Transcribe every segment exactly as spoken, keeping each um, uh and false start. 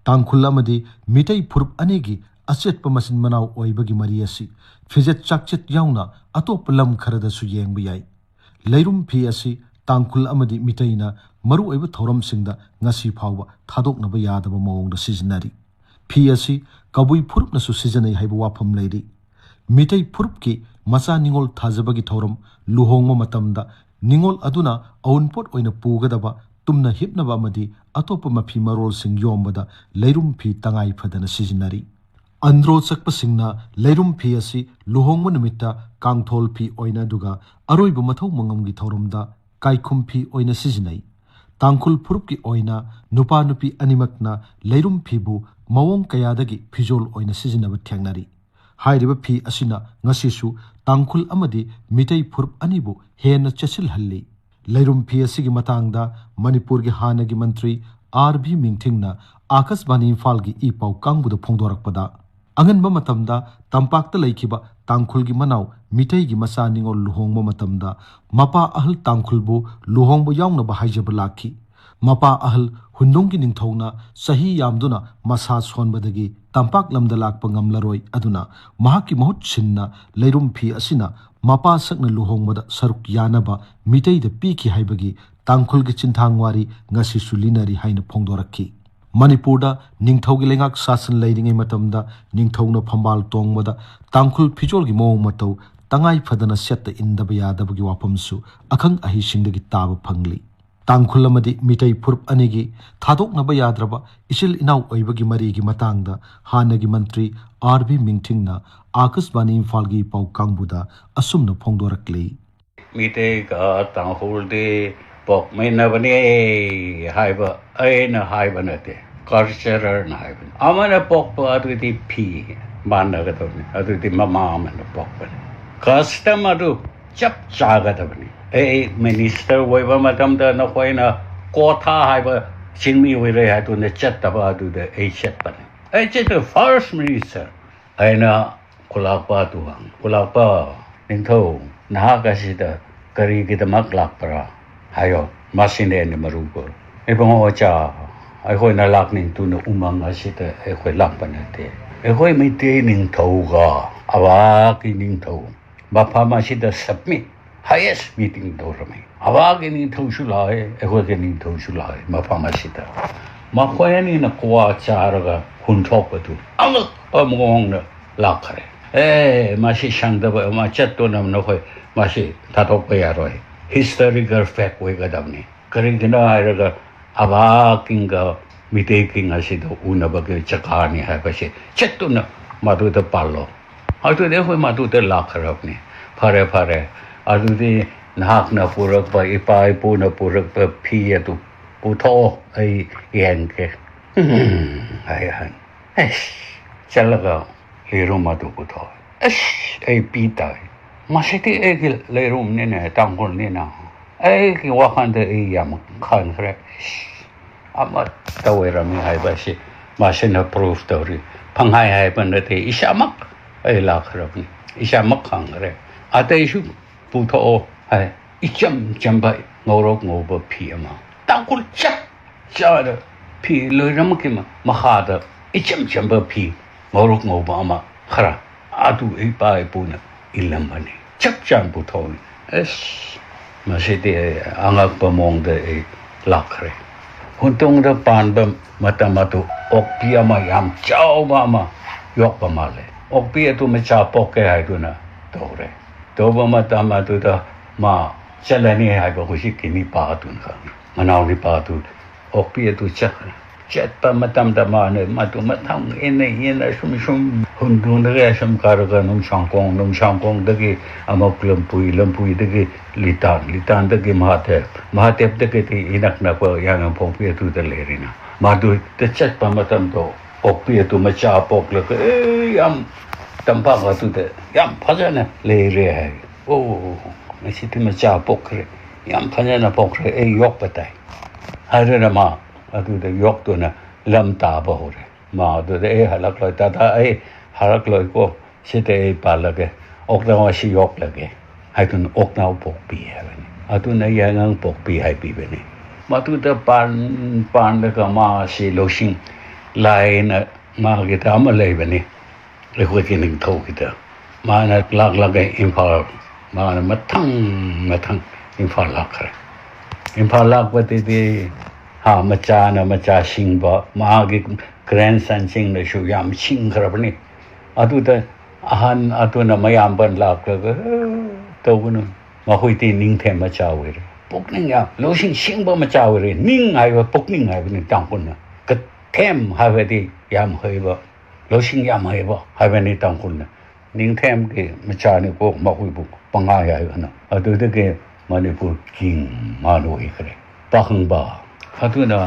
ꯇꯥꯡꯈꯨꯜ ꯑꯃꯗꯤ ꯃꯤꯇꯩ ꯐꯨꯔꯨꯞ ꯑꯅꯤꯒꯤ ꯑꯆꯦꯠꯄ ꯃꯆꯤꯟ ꯃꯅꯥꯎ ꯑꯣꯏꯕꯒꯤ ꯃꯔꯤ ꯑꯁꯤ ꯐꯤꯖꯦꯠ ꯆꯥꯛꯆꯦꯠ ꯌꯥꯎꯅ ꯑꯇꯣꯞꯄ ꯂꯝ ꯈꯔꯗꯁꯨ ꯌꯦꯡꯕ ꯌꯥꯏ꯫ ꯂꯩꯔꯨꯝ ꯐꯤ ꯑꯁꯤ ꯇꯥꯡꯈꯨꯜ ꯑꯃꯗꯤ ꯃꯤꯇꯩꯅ ꯃꯔꯨꯑꯣꯏꯕ ꯊꯧꯔꯝꯁꯤꯡꯗ ꯉꯁꯤ ꯐꯥꯎꯕ ꯊꯥꯗꯣꯛꯅꯕ ꯌꯥꯗꯕ ꯃꯑꯣꯡꯗ ꯁꯤꯖꯤꯟꯅꯔꯤ꯫ ꯐꯤ ꯑꯁꯤ ꯀꯕꯨꯏ ꯐꯨꯔꯨꯞꯅꯁꯨ ꯁꯤꯖꯤꯟꯅꯩ ꯍꯥꯏꯕ ꯋꯥꯐꯝ ꯂꯩꯔꯤ꯫ ꯃꯤꯇꯩ ꯐꯨꯔꯨꯞꯀꯤ ꯃꯆꯥ ꯅꯤꯉꯣꯜ ꯊꯥꯖꯕꯒꯤ ꯊꯧꯔꯝ ꯂꯨꯍꯣꯡꯕ ꯃꯇꯝꯗ ꯅꯤꯉꯣꯜ ꯑꯗꯨꯅ ꯑꯎꯟꯄꯣꯠ ꯑꯣꯏꯅ ꯄꯨꯒꯗꯕ ꯇꯨꯝꯅ ꯍꯤꯞꯅꯕ ꯑꯃꯗꯤ ꯑꯇꯣꯞꯄ ꯃꯐꯤ ꯃꯔꯣꯜꯁꯤꯡ ꯌꯣꯝꯕꯗ ꯂꯩꯔꯨꯝ ꯐꯤ ꯇꯉꯥꯏ ꯐꯗꯅ ꯁꯤꯖꯤꯟꯅꯔꯤ꯫ ꯑꯟꯗ꯭ꯔꯣ ꯆꯠꯄꯁꯤꯡꯅ ꯂꯩꯔꯨꯝ ꯐꯤ ꯑꯁꯤ ꯂꯨꯍꯣꯡꯕ ꯅꯨꯃꯤꯠꯇ ꯀꯥꯡꯊꯣꯜ ꯐꯤ ꯑꯣꯏꯅ, ꯑꯗꯨꯒ ꯑꯔꯣꯏꯕ ꯃꯊꯧ ꯃꯉꯝꯒꯤ ꯊꯧꯔꯝꯗ ꯀꯥꯏꯈꯨꯝ ꯐꯤ ꯑꯣꯏꯅ ꯁꯤꯖꯤꯟꯅꯩ꯫ ꯇꯥꯡꯈꯨꯜ ꯐꯨꯔꯨꯞꯀꯤ ꯑꯣꯏꯅ ꯅꯨꯄꯥ ꯅꯨꯄꯤ ꯑꯅꯤꯃꯛꯅ ꯂꯩꯔꯨꯝ ꯐꯤꯕꯨ ꯃꯑꯣꯡ ꯀꯌꯥꯗꯒꯤ ꯐꯤꯖꯣꯜ ꯑꯣꯏꯅ ꯁꯤꯖꯤꯟꯅꯕ ꯊꯦꯡꯅꯔꯤ꯫ ꯍꯥꯏꯔꯤꯕ ꯐꯤ ꯑꯁꯤꯅ ꯉꯁꯤꯁꯨ ꯇꯥꯡꯈꯨꯜ ꯑꯃꯗꯤ ꯃꯤꯇꯩ ꯐꯨꯔꯨꯞ ꯑꯅꯤꯕꯨ ꯍꯦꯟꯅ ꯆꯦꯠꯁꯤꯜꯍꯜꯂꯤ꯫ ꯂꯩꯔꯨꯝ ꯐꯤ ꯑꯁꯤꯒꯤ ꯃꯇꯥꯡꯗ ꯃꯅꯤꯄꯨꯔꯒꯤ ꯍꯥꯟꯅꯒꯤ ꯃꯟꯇ꯭ꯔꯤ ꯑꯥꯔ ꯚꯤ ꯃꯤꯡꯊꯤꯡꯅ ꯑꯥꯀꯥꯁꯕꯥꯅꯤ ꯏꯝꯐꯥꯜꯒꯤ ꯏ ꯄꯥꯎ ꯀꯥꯡꯕꯨꯗ ꯐꯣꯡꯗꯣꯔꯛꯄꯗ, ꯑꯉꯟꯕ ꯃꯇꯝꯗ ꯇꯝꯄꯥꯛꯇ ꯂꯩꯈꯤꯕ ꯇꯥꯡꯈꯨꯜꯒꯤ ꯃꯅꯥꯎ ꯃꯤꯇꯩꯒꯤ ꯃꯆꯥ ꯅꯤꯉꯣꯜ ꯂꯨꯍꯣꯡꯕ ꯃꯇꯝꯗ ꯃꯄꯥ ꯑꯍꯜ ꯇꯥꯡꯈꯨꯜꯕꯨ ꯂꯨꯍꯣꯡꯕ ꯌꯥꯎꯅꯕ ꯍꯥꯏꯖꯕ ꯂꯥꯛꯈꯤ꯫ ꯃꯄꯥ ꯑꯍꯜ ꯍꯨꯟꯗꯨꯡꯒꯤ ꯅꯤꯡꯊꯧꯅ ꯆꯍꯤ ꯌꯥꯝꯗꯨꯅ ꯃꯁꯥ ꯁꯣꯟꯕꯗꯒꯤ ꯇꯝꯄꯥꯛ ꯂꯝꯗ ꯂꯥꯛꯄ ꯉꯝꯂꯔꯣꯏ, ꯑꯗꯨꯅ ꯃꯍꯥꯛꯀꯤ ꯃꯍꯨꯠ ꯁꯤꯟꯅ ꯂꯩꯔꯨꯝ ꯐꯤ ꯑꯁꯤꯅ ꯃꯄꯥ ꯁꯛꯅ ꯂꯨꯍꯣꯡꯕꯗ ꯁꯔꯨꯛ ꯌꯥꯅꯕ ꯃꯤꯇꯩꯗ ꯄꯤꯈꯤ ꯍꯥꯏꯕꯒꯤ ꯇꯥꯡꯈꯨꯜꯒꯤ ꯆꯤꯟꯊꯥꯡ ꯋꯥꯔꯤ ꯉꯁꯤꯁꯨ ꯂꯤꯅꯔꯤ ꯍꯥꯏꯅ ꯐꯣꯡꯗꯣꯔꯛꯈꯤ꯫ ꯃꯅꯤꯄꯨꯔꯗ ꯅꯤꯡꯊꯧꯒꯤ ꯂꯩꯉꯥꯛ ꯁꯥꯁꯟ ꯂꯩꯔꯤꯉꯩ ꯃꯇꯝꯗ ꯅꯤꯡꯊꯧꯅ ꯐꯝꯕꯥꯜ ꯇꯣꯡꯕꯗ ꯇꯥꯡꯈꯨꯜ ꯐꯤꯖꯣꯜꯒꯤ ꯃꯑꯣꯡ ꯃꯇꯧ ꯇꯉꯥꯏ ꯐꯗꯅ ꯁꯦꯠꯇ ꯏꯟꯗꯕ ꯌꯥꯗꯕꯒꯤ ꯋꯥꯐꯝꯁꯨ ꯑꯈꯪ ꯑꯍꯩꯁꯤꯡꯗꯒꯤ ꯇꯥꯕ ꯐꯪꯂꯤ꯫ ꯇꯥꯡꯈꯨꯜ ꯑꯃꯗꯤ ꯃꯤꯇꯩ ꯐꯨꯔꯨꯞ ꯑꯅꯤꯒꯤ ꯊꯥꯗꯣꯛꯅꯕ ꯌꯥꯗ꯭ꯔꯕ ꯏꯆꯤꯜ ꯏꯅꯥꯎ ꯑꯣꯏꯕꯒꯤ ꯃꯔꯤꯒꯤ ꯃꯇꯥꯡꯗ ꯍꯥꯟꯅꯒꯤ ꯃꯟꯇ꯭ꯔꯤ ꯑꯥꯔ ꯚꯤ ꯃꯤꯡꯊꯤꯡꯅ ꯑꯥꯀꯥꯁꯕꯥꯅꯤ ꯏꯝꯐꯥꯜꯒꯤ ꯄꯥꯎ ꯀꯥꯡꯕꯨꯗ ꯑꯁꯨꯝꯅ ꯐꯣꯡꯗꯣꯔꯛꯂꯤ꯫ ꯃꯤꯇꯩꯒ ꯇꯥꯡꯈꯨꯜꯗꯤ ꯄꯣꯛꯃꯤꯟꯅꯕꯅꯦ ꯍꯥꯏꯕ ꯑꯩꯅ ꯍꯥꯏꯕ ꯅꯠꯇꯦ, ꯀꯜꯆꯔꯅ ꯍꯥꯏꯕꯅꯤ꯫ ꯑꯃꯅ ꯄꯣꯛꯄ ꯑꯗꯨꯗꯤ ꯐꯤ ꯃꯥꯟꯅꯒꯗꯕꯅꯤ, ꯑꯗꯨꯗꯤ ꯃꯃꯥ ꯑꯃꯅ ꯄꯣꯛꯄꯅꯤ꯫ ꯀꯁꯇꯝ ꯑꯗꯨ ꯆꯞ ꯆꯥꯒꯗꯕꯅꯤ꯫ ꯑꯩ ꯃꯤꯅꯤꯁꯇꯔ ꯑꯣꯏꯕ ꯃꯇꯝꯗ ꯅꯈꯣꯏꯅ ꯀꯣꯊꯥ ꯍꯥꯏꯕ ꯆꯤꯡꯃꯤ ꯑꯣꯏꯔꯦ ꯍꯥꯏꯗꯨꯅ ꯆꯠꯇꯕ ꯑꯗꯨꯗ ꯑꯩ ꯆꯠꯄꯅꯤ꯫ ꯑꯩ ꯆꯠꯇ ꯐꯥꯔꯁ ꯃꯤꯅꯤꯁꯇꯔ ꯑꯩꯅ ꯈꯨꯂꯥꯛꯄ ꯑꯗꯨ ꯍꯪ-, ꯈꯨꯂꯥꯛꯄ ꯅꯤꯡꯊꯧ, ꯅꯍꯥꯛ ꯑꯁꯤꯗ ꯀꯔꯤꯒꯤꯗꯃꯛ ꯂꯥꯛꯄ꯭ꯔꯥ ꯍꯥꯏꯌꯣ꯫ ꯃꯁꯤꯅꯦ ꯑꯩꯅ ꯃꯔꯨ ꯀꯣ-, ꯏꯕꯨꯡꯉꯣ ꯑꯣꯖꯥ, ꯑꯩꯈꯣꯏꯅ ꯂꯥꯛꯅꯤꯡꯗꯨꯅ ꯎꯃꯪ ꯑꯁꯤꯗ ꯑꯩꯈꯣꯏ ꯂꯥꯛꯄ ꯅꯠꯇꯦ꯫ ꯑꯩꯈꯣꯏ ꯃꯩꯇꯩ ꯅꯤꯡꯊꯧꯒ ꯑꯕꯥꯒꯤ ꯅꯤꯡꯊꯧ ꯃꯐꯝ ꯑꯁꯤꯗ submit, highest meeting ꯇꯧꯔꯝꯃꯤ꯫ ꯑꯕꯥꯒꯤ ꯅꯤꯡꯊꯧꯁꯨ ꯂꯥꯛꯑꯦ, ꯑꯩꯈꯣꯏꯒꯤ ꯅꯤꯡꯊꯧꯁꯨ ꯂꯥꯛꯑꯦ ꯃꯐꯝ ꯑꯁꯤꯗ꯫ ꯃꯈꯣꯏ ꯑꯅꯤꯅ ꯀ꯭ꯋꯥ ꯆꯥꯔꯒ ꯍꯨꯟꯊꯣꯛꯄꯗꯨ ꯑꯉꯛꯄ ꯃꯑꯣꯡꯗ ꯂꯥꯛꯈ꯭ꯔꯦ꯫ ꯑꯦ, ꯃꯁꯤ ꯁꯪꯗꯕ ꯑꯃ ꯆꯠꯇꯨꯅ ꯅꯈꯣꯏ ꯃꯁꯤ ꯊꯥꯗꯣꯛꯄ ꯌꯥꯔꯣꯏ꯫ Historical fact ꯑꯣꯏꯒꯗꯕꯅꯤ꯫ ꯀꯔꯤꯒꯤꯅꯣ ꯍꯥꯏꯔꯒ ꯑꯕꯥ ꯀꯤꯡꯒ ꯃꯤꯇꯩ ꯀꯤꯡ ꯑꯁꯤꯗ ꯎꯅꯕꯒꯤ ꯆꯀꯥꯅꯤ ꯍꯥꯏꯕꯁꯦ ꯆꯠꯇꯨꯅ ꯃꯗꯨꯗ ꯄꯥꯜꯂꯣ꯫ ꯑꯗꯨꯗꯤ ꯑꯩꯈꯣꯏ ꯃꯗꯨꯗ ꯂꯥꯛꯈ꯭ꯔꯕꯅꯤ꯫ ꯐꯔꯦ, ꯐꯔꯦ꯫ ꯑꯗꯨꯗꯤ ꯅꯍꯥꯛꯅ ꯄꯨꯔꯛꯄ, ꯏꯄꯥ ꯏꯄꯨꯅ ꯄꯨꯔꯛꯄ ꯐꯤ ꯑꯗꯨ ꯄꯨꯊꯣꯛꯑꯣ, ꯑꯩ ꯌꯦꯡꯒꯦ꯫ ꯎꯝ, ꯍꯥꯏ ꯑꯍꯟ꯫ ꯑꯩꯁ, ꯆꯠꯂꯒ ꯂꯩꯔꯨꯝ ꯑꯗꯨ ꯄꯨꯊꯣꯛꯑꯦ꯫ ꯑꯁ, ꯑꯩ ꯄꯤ ꯇꯥꯏ꯫ ꯃꯁꯤꯗꯤ ꯑꯩꯒꯤ ꯂꯩꯔꯨꯝꯅꯤꯅꯦ, ꯇꯥꯡꯈꯨꯜꯅꯤꯅ꯫ ꯑꯩꯒꯤ ꯋꯥꯈꯜꯗ ꯑꯩ ꯌꯥꯝ ꯈꯟꯈ꯭ꯔꯦ꯫ ꯑꯁ, ꯑꯃꯠꯇ ꯑꯣꯏꯔꯝꯃꯤ ꯍꯥꯏꯕ ꯑꯁꯤ ꯃꯁꯤꯅ proof ꯇꯧꯔꯤ꯫ ꯄꯪꯍꯥꯏ ꯍꯥꯏꯕ ꯅꯠꯇꯦ, ꯏꯁꯥꯃꯛ ꯑꯩ ꯂꯥꯛꯈ꯭ꯔꯕꯅꯤ, ꯏꯁꯥꯃꯛ ꯈꯪꯈ꯭ꯔꯦ꯫ ꯑꯇꯩꯁꯨ ꯄꯨꯊꯣꯛꯑꯣ ꯍꯥꯏ꯫ ꯏꯆꯝ ꯆꯝꯕ ꯉꯧꯔꯣꯛ ꯉꯧꯕ ꯐꯤ ꯑꯃ, ꯇꯥꯡꯈꯨꯜ ꯆꯞ ꯆꯥꯅ ꯐꯤ ꯂꯣꯏꯅꯃꯛꯀꯤ ꯃ-, ꯃꯈꯥꯗ ꯏꯆꯝ ꯆꯝꯕ ꯐꯤ ꯉꯧꯔꯣꯛ ꯉꯧꯕ ꯑꯃ ꯈꯔ, ꯑꯗꯨ ꯏꯄꯥ ꯏꯄꯨꯅ ꯏꯜꯂꯝꯕꯅꯤ꯫ ꯆꯞ ꯆꯥꯅ ꯄꯨꯊꯣꯛꯏ꯫ ꯑꯁ, ꯃꯁꯤꯗꯤ ꯑꯩ ꯑꯉꯛꯄ ꯃꯑꯣꯡꯗ ꯑꯩ ꯂꯥꯛꯈ꯭ꯔꯦ꯫ ꯍꯨꯟꯗꯨꯡꯗ ꯄꯥꯟꯕ ꯃꯇꯝ ꯑꯗꯨ ꯑꯣꯛꯄꯤ ꯑꯃ ꯌꯥꯝ ꯆꯥꯎꯕ ꯑꯃ ꯌꯣꯛꯄ ꯃꯥꯜꯂꯦ꯫ ꯑꯣꯛꯄꯤ ꯑꯗꯨ ꯃꯆꯥ ꯄꯣꯛꯀꯦ ꯍꯥꯏꯗꯨꯅ ꯇꯧꯔꯦ꯫ ꯇꯧꯕ ꯃꯇꯝ ꯑꯗꯨꯗ ꯃꯥ ꯆꯠꯂꯅꯤ ꯍꯥꯏꯕ ꯍꯧꯖꯤꯛꯀꯤ ꯅꯤꯄꯥ ꯑꯗꯨꯅ ꯈꯪꯉꯤ꯫ ꯃꯅꯥꯎ ꯅꯤꯄꯥ ꯑꯗꯨ ꯑꯣꯛꯄꯤ ꯑꯗꯨ ꯆꯠꯈ꯭ꯔꯦ꯫ ꯆꯠꯄ ꯃꯇꯝꯗ ꯃꯥꯅ ꯃꯗꯨ ꯃꯊꯪ ꯏꯟꯅ ꯏꯟꯅ ꯁꯨꯝ ꯁꯨꯝ ꯍꯨꯟꯗꯨꯅꯒ ꯁꯨꯝ ꯀꯥꯔꯒ ꯅꯨꯡꯁꯥꯡꯈꯣꯡ, ꯅꯨꯡꯁꯥꯡꯈꯣꯡꯗꯒꯤ ꯑꯃꯨꯛ ꯂꯝꯄꯨꯏ, ꯂꯝꯄꯨꯏꯗꯒꯤ ꯂꯤꯇꯥꯟ, ꯂꯤꯇꯥꯟꯗꯒꯤ ꯃꯍꯥꯗꯦꯕ, ꯃꯍꯥꯗꯦꯕꯗꯒꯤꯗꯤ ꯏꯅꯛ ꯅꯛꯄ ꯌꯥꯏꯉꯪꯄꯣꯛꯄꯤ ꯑꯗꯨꯗ ꯂꯩꯔꯤꯅ꯫ ꯃꯗꯨꯗ ꯆꯠꯄ ꯃꯇꯝꯗꯣ ꯑꯣꯛꯄꯤ ꯑꯗꯨ ꯃꯆꯥ ꯄꯣꯛꯂꯒ, ꯑꯦ, ꯌꯥꯝ ꯇꯝꯄꯥꯛ ꯑꯗꯨꯗ ꯌꯥꯝ ꯐꯖꯅ ꯂꯩꯔꯦ ꯍꯥꯏ꯫ ꯑꯣ, ꯉꯁꯤꯗꯤ ꯃꯆꯥ ꯄꯣꯛꯈ꯭ꯔꯦ, ꯌꯥꯝ ꯐꯖꯅ ꯄꯣꯛꯈ꯭ꯔꯦ, ꯑꯩ ꯌꯣꯛꯄ ꯇꯥꯏ ꯍꯥꯏꯗꯨꯅ ꯃꯥ ꯑꯗꯨꯗ ꯌꯣꯛꯇꯨꯅ ꯂꯝ ꯇꯥꯕ ꯍꯧꯔꯦ꯫ ꯃꯥ ꯑꯗꯨꯗ, "ꯑꯩ ꯍꯜꯂꯛꯂꯣꯏ, ꯇꯥꯇꯥ, ꯑꯩ ꯍꯜꯂꯛꯂꯣꯏꯀꯣ, ꯁꯤꯗ ꯑꯩ ꯄꯥꯜꯂꯒꯦ, ꯑꯣꯛꯅꯥꯎ ꯑꯁꯤ ꯌꯣꯛꯂꯒꯦ" ꯍꯥꯏꯗꯨꯅ ꯑꯣꯛꯅꯥꯎ ꯄꯣꯛꯄꯤ ꯍꯥꯏꯕꯅꯤ꯫ ꯑꯗꯨꯅ ꯌꯥꯏꯉꯪ ꯄꯣꯛꯄꯤ ꯍꯥꯏꯕꯤꯕꯅꯤ꯫ ꯃꯗꯨꯗ ꯄꯥꯟ ꯄꯥꯟꯂꯒ ꯃꯥꯁꯤ ꯂꯧꯁꯤꯡ ꯂꯥꯏꯅ ꯃꯥꯒꯤꯗ ꯑꯃ ꯂꯩꯕꯅꯤ, ꯑꯩꯈꯣꯏꯒꯤ ꯅꯤꯡꯊꯧꯒꯤꯗ꯫ ꯃꯥꯅ ꯂꯥꯛꯂꯒ ꯏꯝꯐꯥꯜ, ꯃꯥꯅ ꯃꯊꯪ ꯃꯊꯪ ꯏꯝꯐꯥꯜ ꯂꯥꯛꯈ꯭ꯔꯦ꯫ ꯏꯝꯐꯥꯜ ꯂꯥꯛꯄꯗꯗꯤ ꯍꯥ ꯃꯆꯥꯅ ꯃꯆꯥ ꯁꯤꯡꯕ, ꯃꯥꯒꯤ ꯒ꯭ꯔꯦꯟꯁꯟꯁꯤꯡꯅꯁꯨ ꯌꯥꯝ ꯁꯤꯡꯈ꯭ꯔꯕꯅꯤ꯫ ꯑꯗꯨꯗ ꯑꯍꯟ ꯑꯗꯨꯅ ꯃꯌꯥꯝꯕ ꯂꯥꯛꯂꯒ ꯇꯧꯕꯅ ꯃꯈꯣꯏꯗꯤ ꯅꯤꯡꯊꯦꯝ ꯃꯆꯥ ꯑꯣꯏꯔꯦ, ꯄꯨꯛꯅꯤꯡ ꯌꯥꯝ ꯂꯧꯁꯤꯡ ꯁꯤꯡꯕ ꯃꯆꯥ ꯑꯣꯏꯔꯦ꯫ ꯅꯤꯡ ꯍꯥꯏꯕ ꯄꯨꯛꯅꯤꯡ ꯍꯥꯏꯕꯅꯤ ꯇꯥꯡꯈꯨꯜꯅ꯫ ꯀꯊꯦꯝ ꯍꯥꯏꯕꯗꯤ ꯌꯥꯝ ꯍꯩꯕ, ꯂꯧꯁꯤꯡ ꯌꯥꯝ ꯍꯩꯕ ꯍꯥꯏꯕꯅꯤ ꯇꯥꯡꯈꯨꯜꯅ꯫ ꯅꯤꯡꯊꯦꯝꯒꯤ ꯃꯆꯥꯅꯤꯀꯣ ꯃꯈꯣꯏꯕꯨ ꯄꯉꯥ ꯌꯥꯏꯕꯅ꯫ ꯑꯗꯨꯗꯒꯤ ꯃꯅꯤꯄꯨꯔ ꯀꯤꯡ ꯃꯥꯅ ꯑꯣꯏꯈ꯭ꯔꯦ꯫ ꯄꯥꯈꯪꯕ ꯑꯗꯨꯅ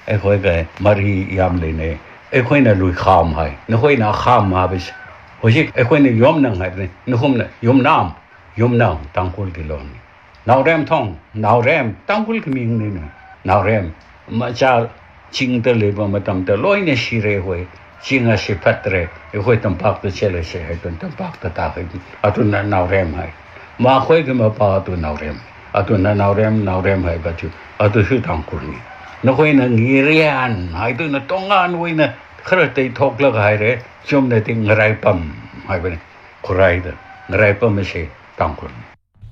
ꯑꯩꯈꯣꯏꯒ ꯃꯔꯤ ꯌꯥꯝ ꯂꯩꯅꯩ꯫ ꯑꯩꯈꯣꯏꯅ ꯂꯨꯏꯈꯥꯝ ꯍꯥꯏ, ꯅꯈꯣꯏꯅ ꯑꯈꯥꯝ ꯍꯥꯏꯕꯁꯦ꯫ ꯍꯧꯖꯤꯛ ꯑꯩꯈꯣꯏꯅ ꯌꯣꯝꯅꯪ ꯍꯥꯏꯕꯅꯤ, ꯅꯈꯣꯏꯅ ꯌꯨꯝꯅꯥꯝ꯫ ꯌꯨꯝꯅꯥꯝ ꯇꯥꯡꯈꯨꯜꯒꯤ ꯂꯣꯟꯅꯤ꯫ ꯅꯥꯎꯔꯦꯝꯊꯣꯡ, ꯅꯥꯎꯔꯦꯝ ꯇꯥꯡꯈꯨꯜꯒꯤ ꯃꯤꯡꯅꯤꯅꯦ꯫ ꯅꯥꯎꯔꯦꯝ ꯃꯆꯥ ꯆꯤꯡꯗ ꯂꯩꯕ ꯃꯇꯝꯗ ꯂꯣꯏꯅ ꯁꯤꯔꯦ꯫ ꯑꯩꯈꯣꯏ ꯆꯤꯡ ꯑꯁꯤ ꯐꯠꯇ꯭ꯔꯦ, ꯑꯩꯈꯣꯏ ꯇꯝꯄꯥꯛꯇ ꯆꯠꯂꯁꯦ ꯍꯥꯏꯗꯨꯅ ꯇꯝꯄꯥꯛꯇ ꯇꯥꯈ꯭ꯔꯦ꯫ ꯑꯗꯨꯅ ꯅꯥꯎꯔꯦꯝ ꯍꯥꯏ꯫ ꯃꯈꯣꯏꯒꯤ ꯃꯄꯥ ꯑꯗꯨ ꯅꯥꯎꯔꯦꯝ꯫ ꯑꯗꯨꯅ ꯅꯥꯎꯔꯦꯝ, ꯅꯥꯎꯔꯦꯝ ꯍꯥꯏꯕꯗꯨ ꯑꯗꯨꯁꯨ ꯇꯥꯡꯈꯨꯜꯅꯤ꯫ ꯅꯈꯣꯏꯅ ꯉꯤꯔꯤꯌꯥꯟ ꯍꯥꯏꯗꯨꯅ ꯇꯣꯉꯥꯟ ꯑꯣꯏꯅ ꯈꯔ ꯇꯩꯊꯣꯛꯂꯒ ꯍꯥꯏꯔꯦ꯫ ꯆꯨꯝꯅꯗꯤ ꯉꯔꯥꯏꯄꯝ ꯍꯥꯏꯕꯅꯤ꯫ ꯈꯨꯔꯥꯏꯗ ꯉꯔꯥꯏꯄꯝ ꯑꯁꯤ ꯇꯥꯡꯈꯨꯜꯅꯤ꯫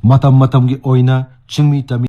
ꯃꯇꯝ ꯃꯇꯝꯒꯤ ꯑꯣꯏꯅ ꯆꯤꯡꯃꯤ ꯇꯝꯃꯤ